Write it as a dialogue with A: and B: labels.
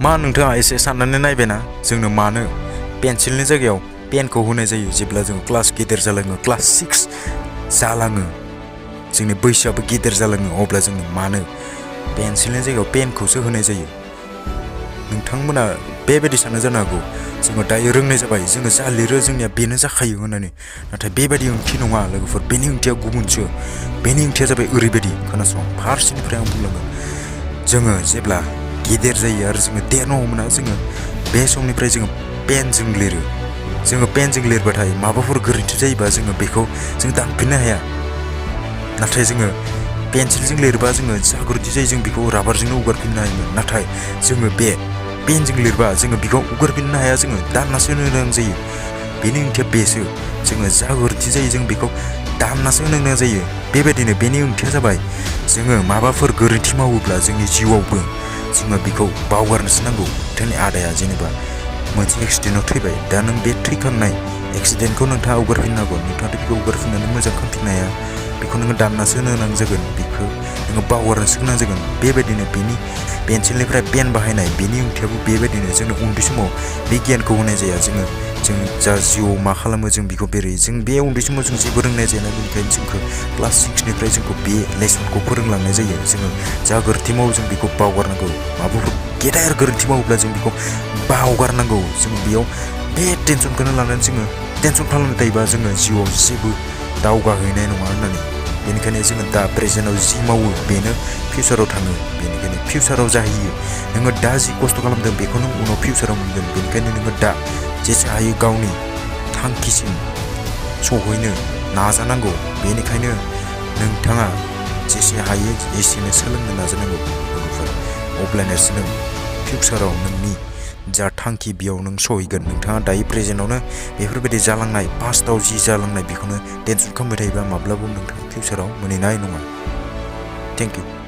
A: मा नोंथाङा एसे साननानै नायबायना जोंनो मानो पेन्सिलनि जायगायाव पेनखौ होनाय जायो जेब्ला जों क्लास गिदिर जालाङो क्लास 6 जालाङो जोंनि बैसोआबो गिदिर जालाङो अब्ला जोंनो मानो पेन्सिलनि जायगायाव पेनखौसो होनाय जायो नोंथांमोना बेबायदि साननो जानो हागौ जोङो दायो रोंनाय जाबाय जोङो जा लिरो जोंनिया बेनो जाखायो होननानै नाथाय बेबायदि ओंथि नङा लोगोफोर बेनि ओंथिया गुबुनसो बेनि ओंथिया जाबाय ओरैबायदि खोनासं फार्स्टनिफ्राय आं बुंलांगोन जोङो जेब्ला गिदिर जायो आरो जोङो देरनो हमोना जोङो बे समनिफ्राय जोङो पेनजों लिरो जोङो पेनजों लिरबाथाय माबाफोर गोरोन्थि जायोबा जोङो बेखौ जों दानफिननो हाया नाथाय जोङो पेन्सिलजों लिरबा जोङो जा गोरोन्थि जायो जों बेखौ राबारजोंनो उगारफिननो हायोमोन नाथाय जोङो बे पेनजों लिरबा जोङो बेखौ उगारफिननो हाया जोङो दाननासो होनो गोनां जायो बेनि ओंथिया बेसो जोङो जा गोरोन्थि जायो जों बेखौ दाननासो होनो गोनां जायो बेबायदिनो बेनि ओंथिया जाबाय जोङो माबाफोर गोरोन्थि मावोब्ला जोंनि जिउआवबो जोङो बेखौ बावगारनोसो नांगौ दिनै आदाया जेनेबा मोनसे एक्सिडेन्टआव थैबाय दा नों बे थैखांनाय एक्सिडेन्टखौ नोंथाङा उगारफिननो हागौ नोंथाङाथ' बेखौ उगारफिननानै मोजां खालामफिननो हाया बेखौ नोङो दाननासो होनो गोनां जागोन बेखौ नोङो बावगारनोसो गोनां जागोन बेबायदिनो बेनि पेन्सिलनिफ्राय पेन बाहायनाय बेनि ओंथियाबो बेबायदिनो जोंनो उन्दै समाव बे गियानखौ होनाय जाया जों जा जिउआव मा खालामो जों बेखौ बेरै जों बे उन्दै समाव जों जेबो रोंनाय जायाना बेनिखायनो जोंखौ क्लास 6निफ्राय जोंखौ बे लेसनखौ फोरोंलांनाय जायो जोङो जा गोरोन्थि मावो जों बेखौ बावगारनांगौ माबाफोर गेदेर गोरोन्थि मावोब्ला जों बेखौ बावगारनांगौ जों बेयाव बे टेनसनखौनो लानानै जोङो टेनसन खालामबाय थायोबा जोङो जिउआव जेबो दावगाहैनाय नङा होननानै बेनिखायनो जोङो दा प्रेजेन्टआव जि मावो बेनो फिउचाराव थाङो बेनिखायनो फिउचाराव जाहैयो नोङो दा जि खस्थ' खालामदों बेखौ नों उनाव फिउचाराव मोनगोन बेनिखायनो नोङो दा जेसे हायो गावनि थांखिसिम सहैनो नाजानांगौ बेनिखायनो नोंथाङा जेसे हायो एसेनो सोलोंनो नाजानांगौ लोगोफोर अब्लानासो नों फिउचाराव नोंनि जा थांखि बेयाव नों सहैगोन नोंथाङा दायो प्रेजेन्टआवनो बेफोरबायदि जालांनाय पास्टआव जि जालांनाय बेखौनो टेनसन खालामबाय थायोबा माब्लाबाबो नोंथाङा फिउचाराव मोनहैनाय नङा थेंक इउ